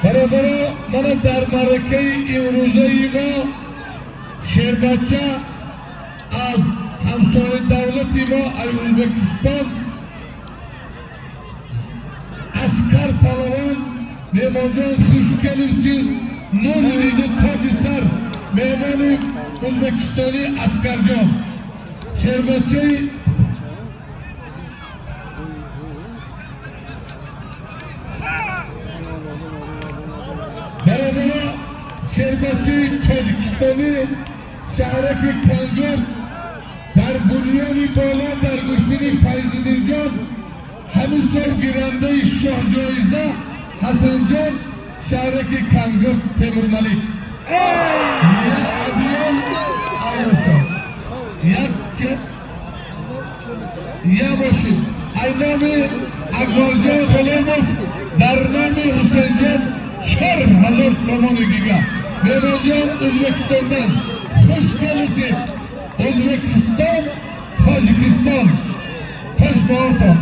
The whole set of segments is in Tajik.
Бародаро, мана дар маъракаи имрӯзаи мо шербача аз ҳамсояи давлати мо, аз Ӯзбекистон, Аскар палавон. Меҳмонҷон, хуш келибсиз, нури дида, тоҷи сар, меҳмони ӯзбекистонӣ Аскарҷон, шербачаи. Бародаро, шербачаи тоҷикистонӣ, шаҳраки Кангурт, дар бунёни боло, дар гӯштини Файзиддинҷон, ҳамин сол гирандаи шоҳҷоиза Ҳасанҷон, шаҳраки Кангурт, Темурмалик. Як абиён айносон як я бошид. Ай номи Акбарҷон Ғуломов дар номи Ҳусейнҷон 4000 сомони дига. Меҳмонҷон, Ӯзбекистондан хуш келисед. Ӯзбекистон, Тоҷикистон, хуш баҳортон.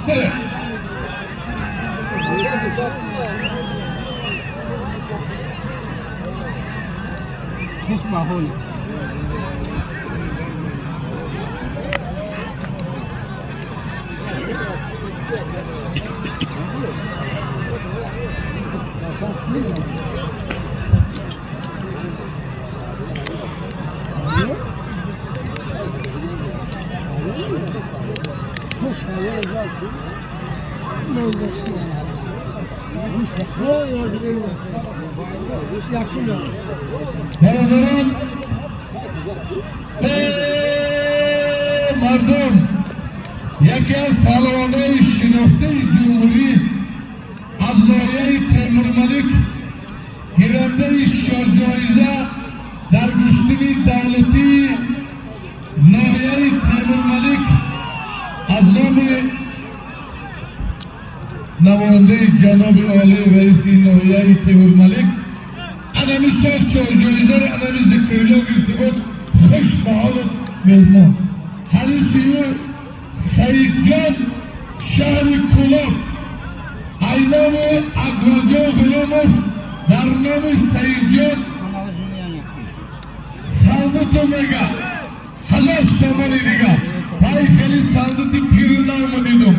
Бире. Хуш ба ҳол. Бародарон, э мардум, яке аз паҳлавонои шинохтаи ҷумҳурӣ аз ноҳияи Темурмалик, гирандаи шоҳҷоиза дар гӯштини давлатии ноҳияи Темурмалик, аз номи намояндаи ҷаноби олӣ, раиси ноҳияи Темурмалик, анами сол шоҳҷоизаро анами Зикрилло гирифта буд. Хуш ба ҳолу меҳмон. Ҳарисию Саидҷон, шаҳри Кӯлоб, ай номи Акбарҷон Ғуломов дар номи Саидҷон сандуту мега 1000 сомони дига. Вай, хеле сандути пиру навма дидум,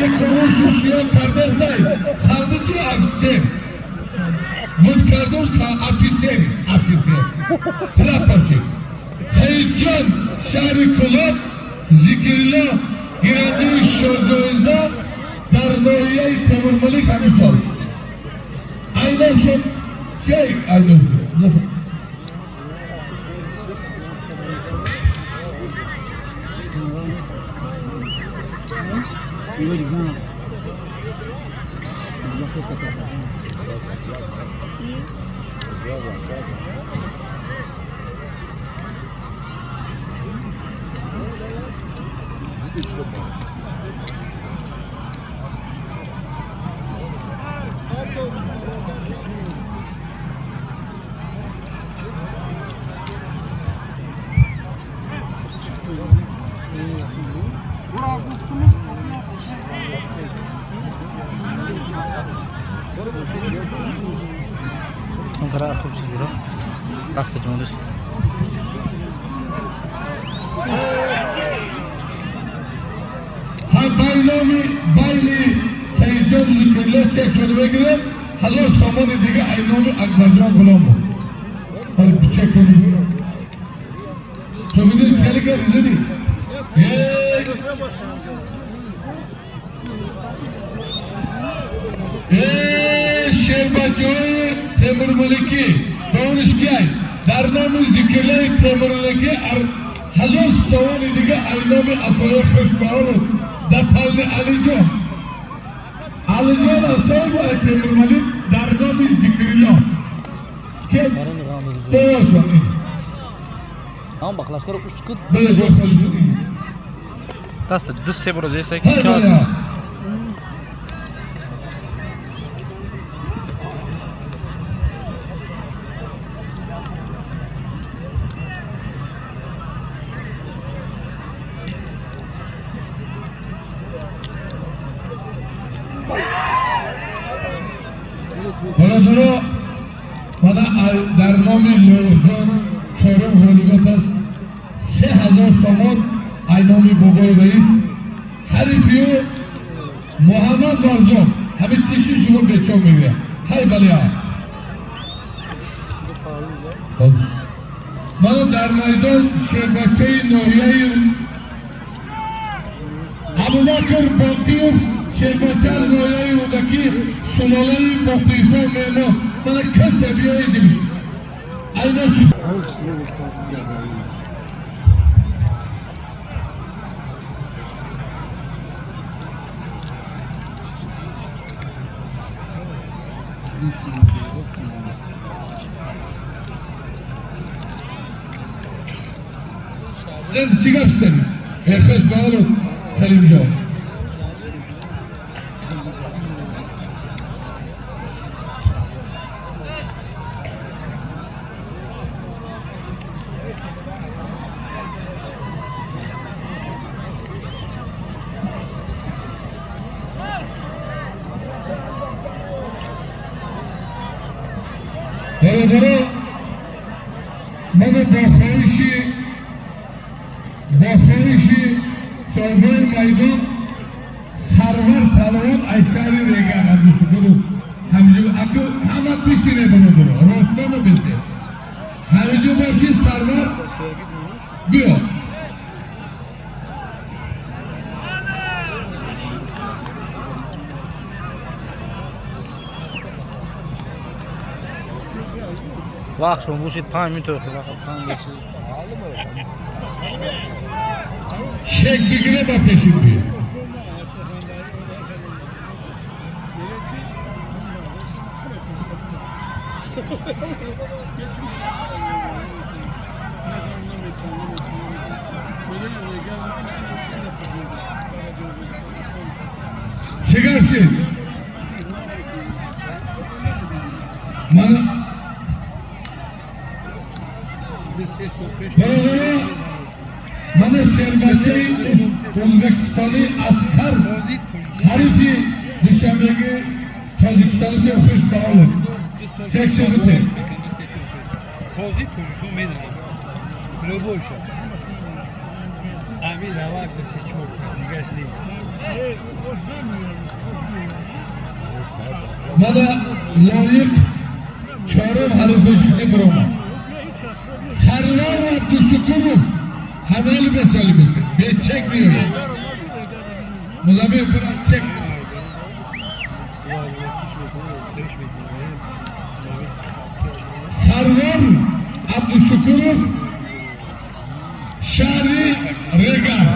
як рушу сиёҳ кардасай, сандути офисер буд кардум, офисер, офисер, прапорщик. Саидҷон, шаҳри Кӯлоб, Зикрилло, гирандаи шоҳҷоиза дар ноҳияи Темурмалик ҳамин сол. Айношон чей, айношон. Онқадар хуб шудиро даста ҷониш. Ҳар байноми байни Саидҷон Зикрилло чек шуда мегирем, 1000 сомони дига айноми Акбарҷон Ғуломов. Ҳол чек кунем. То бидин хеле ка ризини. Эй! Эй, шербачаҳои Темурмаликӣ, дониш кияй? Дар номи Зикриллои Темурмаликӣ 1000 сомони дига айноми Асоя. Хушбаҳолов дар пални Алиҷон. Алиҷон Асоев ай Темурмалик дар номи Зикрилло. Ке? Бошон. Ҳам бақлашкаро ускуд. Бале, бошон. Даста ду се бор зеса Ҳай ки. бая. Бародаро, мана дар номи Лоиқҷон чорум ғолибият аст, 3000 сомон ай номи бобои раис. Ҳарифи ӯ Муҳаммад Варзоб. Ҳамин чиши шумо бечок мегӯяд. Ҳай, балия. Мана дар майдон шербачаи ноҳияи Абубакр Боқиев, шербачаи ноҳияи Рӯдакӣ, сулолаи Боқиевҳо меҳмон. Мана касе биёед димиш. Айна. Чӣ гап сани? Эхеш баолот, Салимҷон. Бародаро, мана бо хоҳиши соҳибои майдон Сарвар палвон аз шаҳри Регар Абдушукуров ҳамиҷо. Аку ҳама бишине, бародаро, ростоно бесе, ҳамиҷо боши. Сарвар, биё. Вақтшон бошед, 5 минут панҷ. Шек бигире, ба пеши биё. Чӣ гап шид? Мана, бародаро, мана шербачаи Ӯзбекистони Аскар, ҳарифи душанбеги Тоҷикистони. Хуш ба ҳолат, чек шудите. Бозӣ тоҷико медонад. Любой шо. Ами лавак да се чорта, нигаш нест. Мана Лоиқ чорум ҳарифи биромад. Сарвар Абдушукуров ҳамоли бесоли бесе бечек меёрад. Музамир, бира, чек. Сарвар Абдушукуров, шаҳри Регар.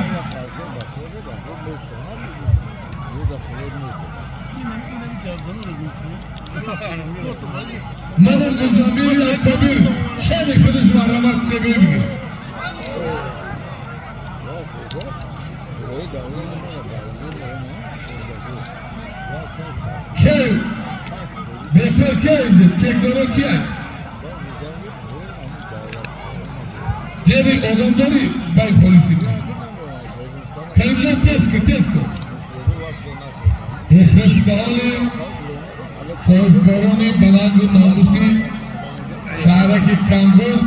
Мана Музамири Акабир шани худаш марҳамат себир бигирад. Кей бекор, кей чекдоро, кия дери одам дорӣ, бай полиси. Каримҷон, тез ку, тез ку. Хуш ба ҳоли соҳибкорони баланду номуси шаҳраки Кангур,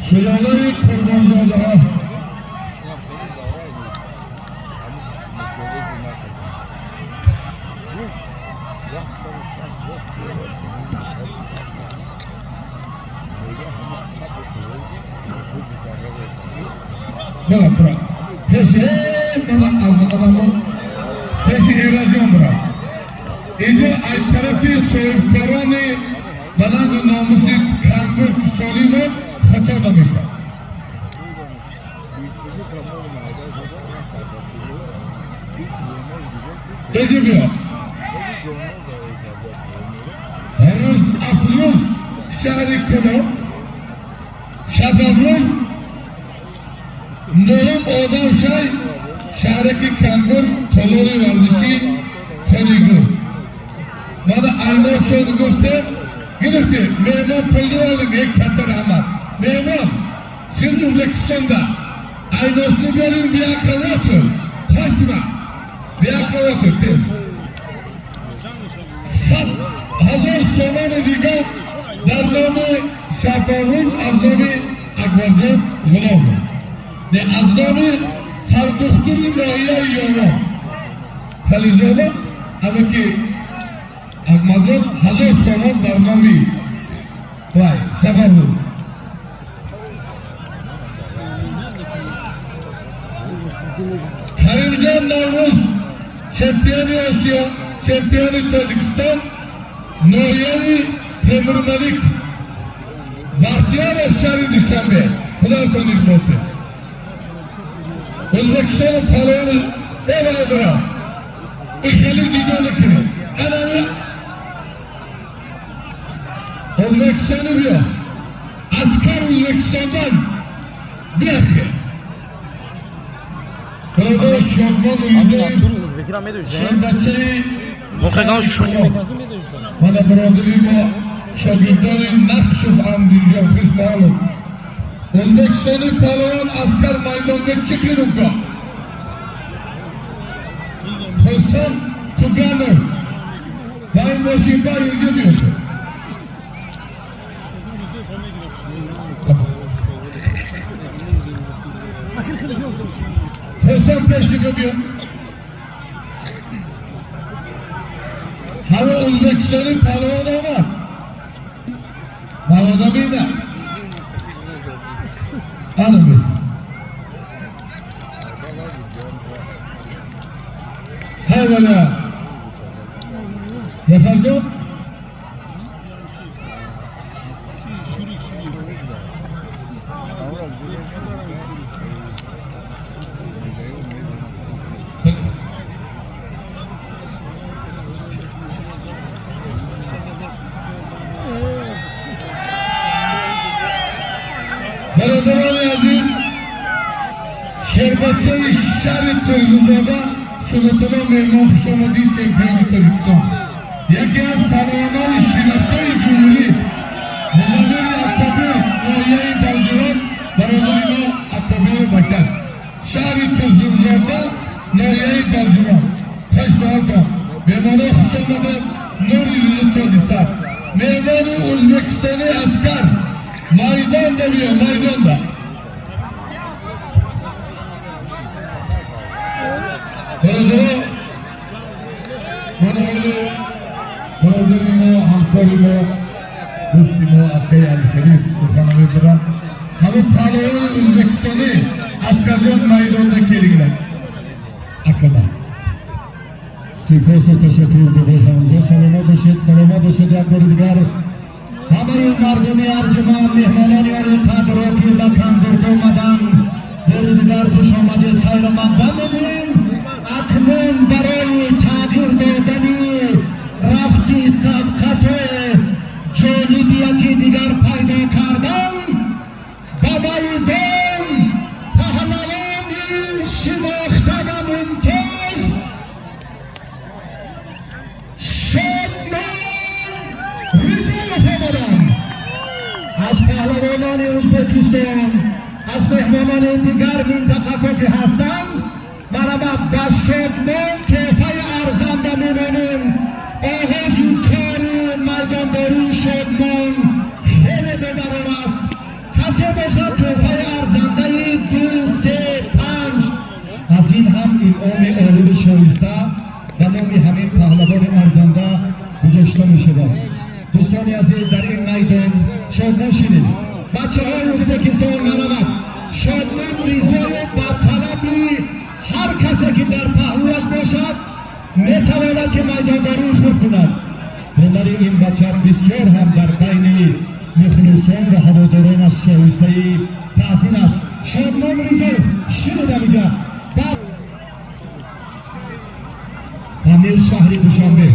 сулолаи Қурбонзодаҳо. Бара, бара пеши, мана анамо пеши Эраҷон бара. Инҷо аз тарафи соҳибкорони баланду номуси Кангур Солимов хато намешавад. Инҷо биё. Рӯз Афрӯз, шаҳри Кӯлоб. Шабафрӯз нӯҳум одам шай, шаҳраки Кангур, толори варзишӣ Конигур. Мана айношон гуфтем, гирифтем. Меҳмон пулни олим, як катта раҳмат. Меҳмон сир Ӯзбекистонда айносini bering, buyoqqa o'tir, qochma, buyoqqa o'tir. Sat. 1000 сомони дигар дар номи Шабонрӯз, аз номи Акбарҷон Ғуломов, не, аз номи сардухтури ноҳияи Ёвон Халилзода, аме ки Акмадҷон, 1000 сомон дар номи вай Сафаррӯз. Каримҷон Наврӯз, чемпиони Осиё, чемпиони Тоҷикистон, ноҳияи Темурмалик, Бахтиёр аз шаҳри Душанбе, худоятон нигаҳбон. Ӯзбекистони палвони э бародара, и хеле дида накунед. Анами Ӯзбекистони биё, Аскар, Ӯзбекистондан биёхе, бародар Шодмон Ризоев. Ӯзбекиро медоштем. Шербачаи Мо хеле шӯхӣ мекардем, медоштем. Мана бародари мо, шогирдони Нақшев Амдинҷон Хисмолов, Ӯзбекистони палвон Аскар, майдонга chiqing, uka. Хурсанд Туганов, Бай мошинба инҷо биёфт. Хурсанд, пешига биё. Ҳама Ӯзбекистони палвон омад. Мавода бина. Ана biz. Ҳавала. Зафарҷон. Шурик, шурик. Бародарони азиз, шербачаи шаҳри Турсунзода Сунатулло, меҳмон, хуш омадид, чемпиони Тоҷикистон, яке аз палвонони шинохтаи ҷумҳурӣ, Музаммири Акобир, ноҳияи Балҷувон, бародари мо Акобиру бачаст, шаҳри Турсунзода, ноҳияи Балҷувон. Хуш ба ҳолтон, меҳмонҳо, хуш омадед. Нури юзи тоҷисар, меҳмони ӯзбекистони Аскар, майдонда биё, майдонда. Бародаро, манаоли бародари мо, ҳамкори мо, дӯсти мо, акаи Алишариф сухана мебаранд. Ҳамин палвони ӯзбекистонӣ Аскарҷон, майдонда келингlar, акама. Сипосу ташаккур, бобои Ҳамза, саломат бошед, саломат бошед. Як бори дигар ҳамаи мардуми арҷуманд, меҳмонони олиқадро, ки ба Кангурд омаданд, бори дигар хуш омадед, хайрмақдам мегӯем. Акнун барои тағйир додани рафти сабқату ҷолибияти дигар пайдо кардан ба майдон паҳлавони шинохта ва мумтоз Шодмон Ризоев омаданд, аз паҳлавонони Ӯзбекистон, аз меҳмонони дигар минтақаҳо ки ҳастанд. Марҳамат, ба Шодмон тӯҳфаи арзанда мемонем. Оғози кори майдондории Шодмон хеле бебарор аст. Касе бошад, тӯҳфаи арзандаи ду, се, панҷ, аз ин ҳам инъоми оливу шоиста ба номи ҳамин паҳлавони арзанда гузошта мешавад. Дӯстони азиз, дар ин майдон Шодмон шинед. Бачаҳои Ӯзбекистон, марҳамат. Шодмон Ризоев ба талаби ҳар касе ки дар паҳлӯяш бошад, метавонад ки майдондории худ кунад. Ҳунари ин бача бисёр ҳам дар байни мухлисон ва ҳаводоронаш шоистаи таҳсин аст. Шодмон Ризоев, шинед амиҷа. Дар Амир, шаҳри Душанбе.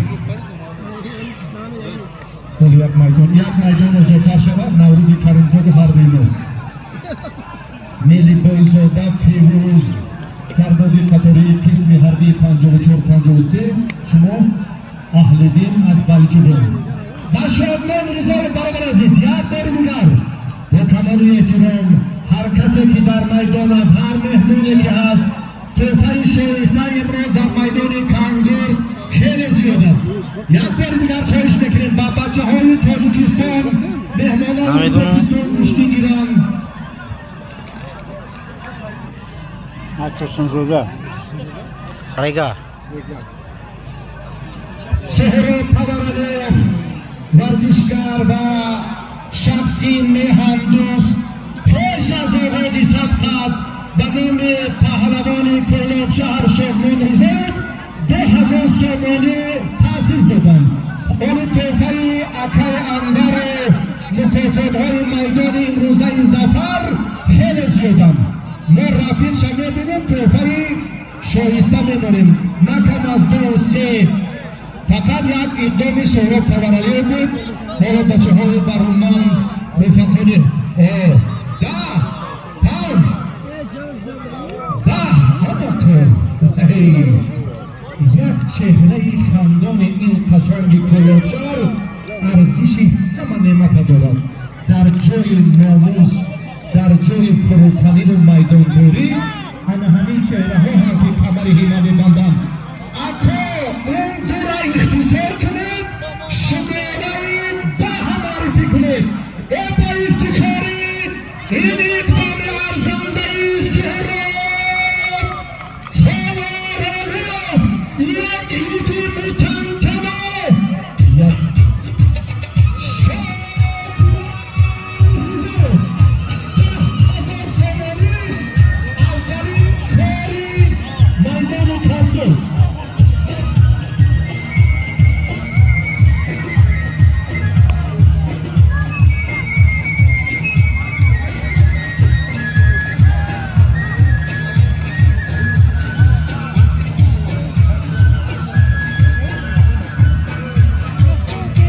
Ҳоло як майдон, як майдон озодтар шавад. Наврӯзи Каримзоду ҳардуи мо. Мелибойзода Фирӯз, сарбози қатории қисми ҳарбии 5453, шумо Аҳлиддин аз Балҷувон. Ба Шодмон Ризоев, бародар азиз, як бори дигар бо камоли эҳтиром, ҳар касе ки дар майдон аст, ҳар меҳмоне ки ҳаст, тӯҳфаи шоиста имрӯз дар майдони Кангурд хеле зиёд аст. Як бори дигар хоҳиш мекунем ба Турсунзода. Рега. Соҳроб Таваралиев, варзишгар ва шахси меҳандӯст, пеш аз оғози сабқат ба номи паҳлавони Кӯлобшаҳр Шоҳмон Ризоев 2000 сомонӣ таъсис доданд. Они тӯҳфаи акаи Анвару мукофотҳои майдони имрӯзаи Зафар хеле зиёданд. Мо рафиқша мебинем, тӯҳфаи шоиста медорем, на кам аз ду се. Фақат як иқдоми Соҳроб Таваралиев буд. Ҳоло бачаҳои баруманд муфаққони 10, 5, 10. Як чеҳраи хандони ин қашанги Кӯлобшаҳр арзиши ҳама неъмата дорад. Дар ҷои номус, дар ҷои фурӯтаниву майдондорӣ ана ҳамин чеҳраҳо ҳам ки камари ҳима мебанданд. Ако он дура ихтисор кунед, шумораи 10 маърифӣ кунед. О, ба ифтихори ин иқдоми арзандаи Суҳроб Таваралиев як иди мутантано, як Шоҳризоев 10 000 сомонӣ, аввалин кори майдони кабдуд.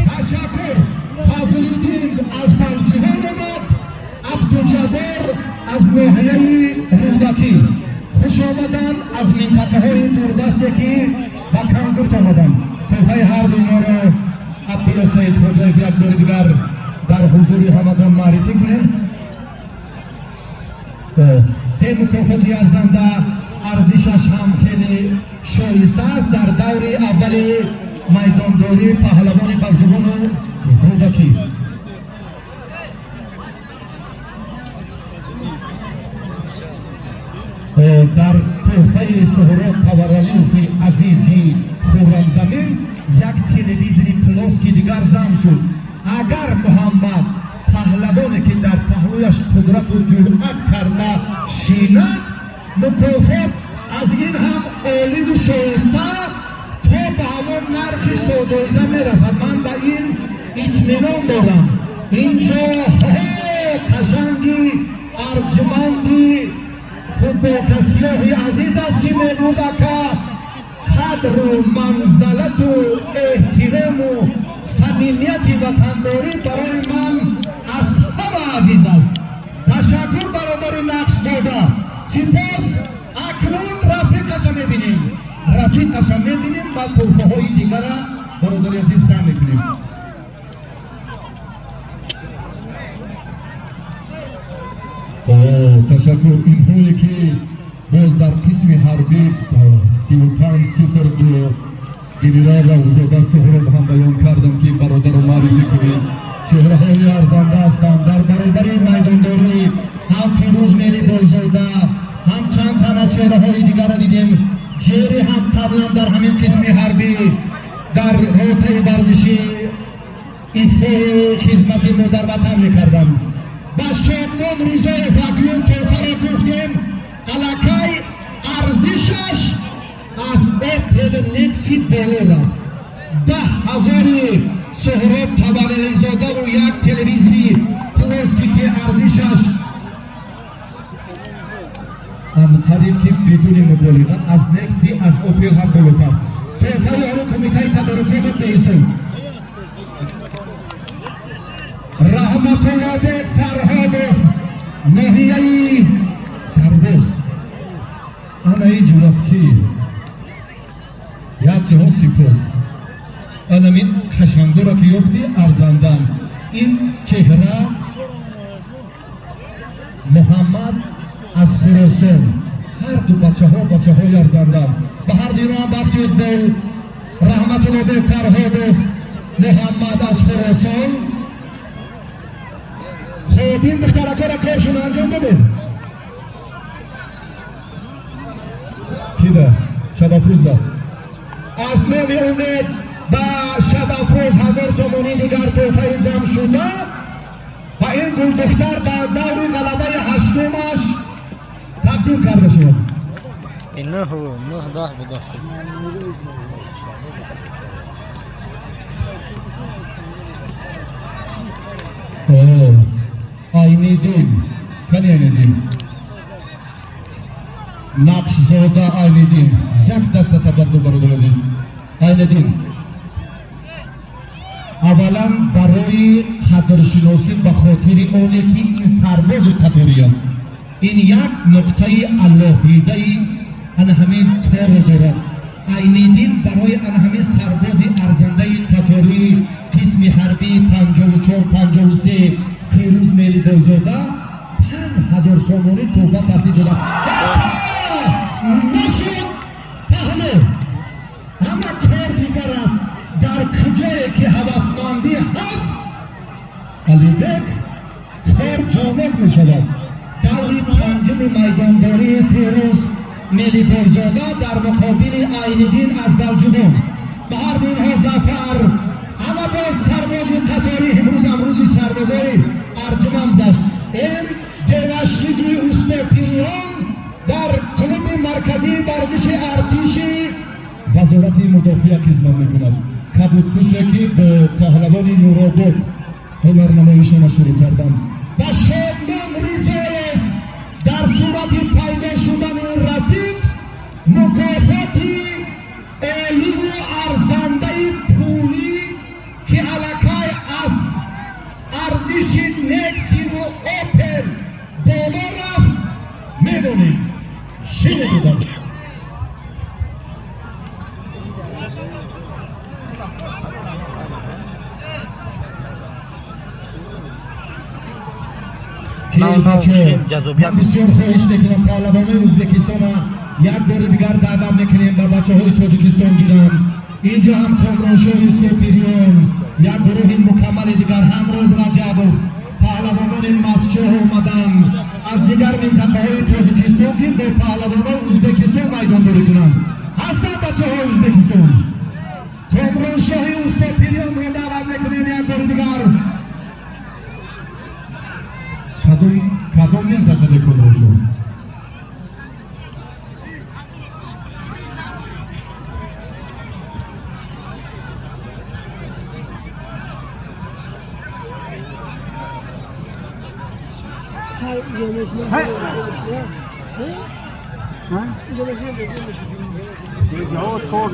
Ташаккур. Фазлиддин аз Балҷувон омад, Абдуҷаббор аз ноҳияи Рӯдакӣ. Хуш омаданд аз минтақаҳои дурдасте ки ба Кангурт омаданд. Тӯҳфаи ҳарду инҳоро Абдулло Саид Хоҷаев як бори дигар дар ҳузури ҳамагон маърифӣ кунем. Се мукофоти арзанда, арзишаш ҳам хеле шоиста аст дар даври аввали майдондории паҳлавони Балҷувону Рӯдакӣ. Дар тӯҳфаи Суҳроб Таваралиёви азизи Хуррамзамин як телевизори плоский дигар зам шуд. Агар Муҳаммад паҳлавоне ки дар паҳлӯяш қудрату ҷуръат карда шинад, мукофот аз ин ҳам оливу шоиста то ба ҳамон нархи соҷоиза мерасад. Ман ба ин итминон дорам. Инҷо қашанги арҷуманди футболкасиёҳи азиз аст ки мегӯд: ака, қадру манзалату эҳтирому самимияти ватандорӣ барои ман аз ҳама азиз аст. Ташаккур, бародари Нақшзода, сипос. Акнун рафиқаша мебинем, рафиқаша мебинем ва тӯҳфаҳои дигара, бародари азиз, зам мекунем. Ташаккур. Инҳое ки боз дар қисми ҳарбӣ 3502 генерал Равзода Суҳроб ҳам баён кардам ки бародаро маърифӣ кунед. Чеҳраҳои арзанда ҳастанд. Дар баробари майдондорӣ ҳам Фирӯз Мелибойзода, ҳам чанд тан аз чеҳраҳои дигарро дидем. Ҷери ҳам қаблан дар ҳамин қисми ҳарбӣ дар ротаи варзишӣ ифои хизмати модарватан мекарданд. Ба Шодмон Ризоев акнун тӯҳфаро гуфтем, аллакай арзишаш аз Опел Некси боло рафт. 10 000-и Суҳроб Таваллизодаву як телевизори плоский ки арзишаш қариб ки бидуни муболиға аз Некси, аз Опел ҳам болотар. Тӯҳфаи оро кумитаи тадорукотро беҳисоб. Раҳматуллобек Фарҳодов, ноҳияи Дарвоз. Ана ин ҷуръат ки як ҷаҳон сипос. Анамин қашангоро ки ёфтӣ, арзандан. Ин чеҳра Муҳаммад аз Хуросон. Ҳарду бачаҳо бачаҳои арзандан. Ба ҳар дино ҳам бахти иқбол. Раҳматуллобек Фарҳодов, Муҳаммад аз Хуросон. Хоб, ин духтаракора коршон анҷом додед. Шабафрӯзида, Шабафрӯзда аз номи Умед ба Шабафрӯз 1000 сомонӣ дигар тӯҳфаи зам шуда ва ин гулдухтар дар даври ғалабаи ҳаштумаш тақдим карда шуд. Ин нӯҳ нӯҳ 10 буда. Айниддин, кани Айниддин, Нақшзода Айниддин, як даста табарду, бародар азиз Айниддин. Аввалан, барои қадршиносӣ, ба хотири оне ки ин сарбози қаторӣ аст, ин як нуқтаи алоҳидаи ана ҳамин корро дорад. Айниддин барои ана ҳамин сарбози арзандаи қатории қисми ҳарбии 5453 Фирӯз Мелибойзода 5000 сомонӣ тӯҳфа таҳсил додам. Нашуд паҳлӯ, ҳама кор дигар аст. Дар куҷое ки ҳавасмандӣ ҳаст, Алибек, кор ҷоноб мешавад. Даври панҷуми майдондории Фирӯз Мелибойзода дар муқобили Айниддин аз Балҷувон. Ба ҳарду инҳо зафар. Ама боз сарбози қаторӣ, имрӯзам рӯзи сарбозои арҷуманд аст. Ин Девашиги Устопириён дар клуби марказии варзиши артиши Вазорати мудофиа хизмат мекунад. Кабудпӯше, ки бо паҳлавони Нуробод ҳунарнамоишона шурӯъ карданд. Ба Шодмон Ризоев дар сурати пайдо шудани рафиқ мукофоти оливу арзандаи пулӣ, ки аллакай аз арзиши Нексиву Опел боло рафт, медонем, шине додам. Ҷаззобият. Бисёр хоҳиш мекунам, паҳлавонои Ӯзбекистона як бори дигар даъват мекунем, ба бачаҳои Тоҷикистон гиранд. Инҷо ҳам Комроншоҳи Сопириён, як гурӯҳи мукаммали дигар, Ҳамроз Раҷабов, паҳлавонони Масчоҳ омаданд аз дигар минтақаҳои Тоҷикистон, ки бо паҳлавонои Ӯзбекистон майдондорӣ кунанд. Ҳастанд бачаҳои Ӯзбекистон. Комроншоҳи Устопириёнро даъват мекунем як бори дигар. Кадом минтақаде, Комроншоҳ?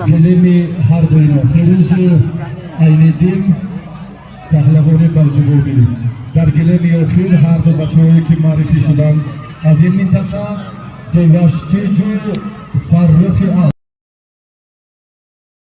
Гилеми ҳарду ино, Фирӯзу Айниддин, паҳлавони балҷувонӣ, дар гилеми охир ҳарду бачаҳое, ки маърифӣ шуданд аз ин минтақа, Деваштиҷу Фаррухи.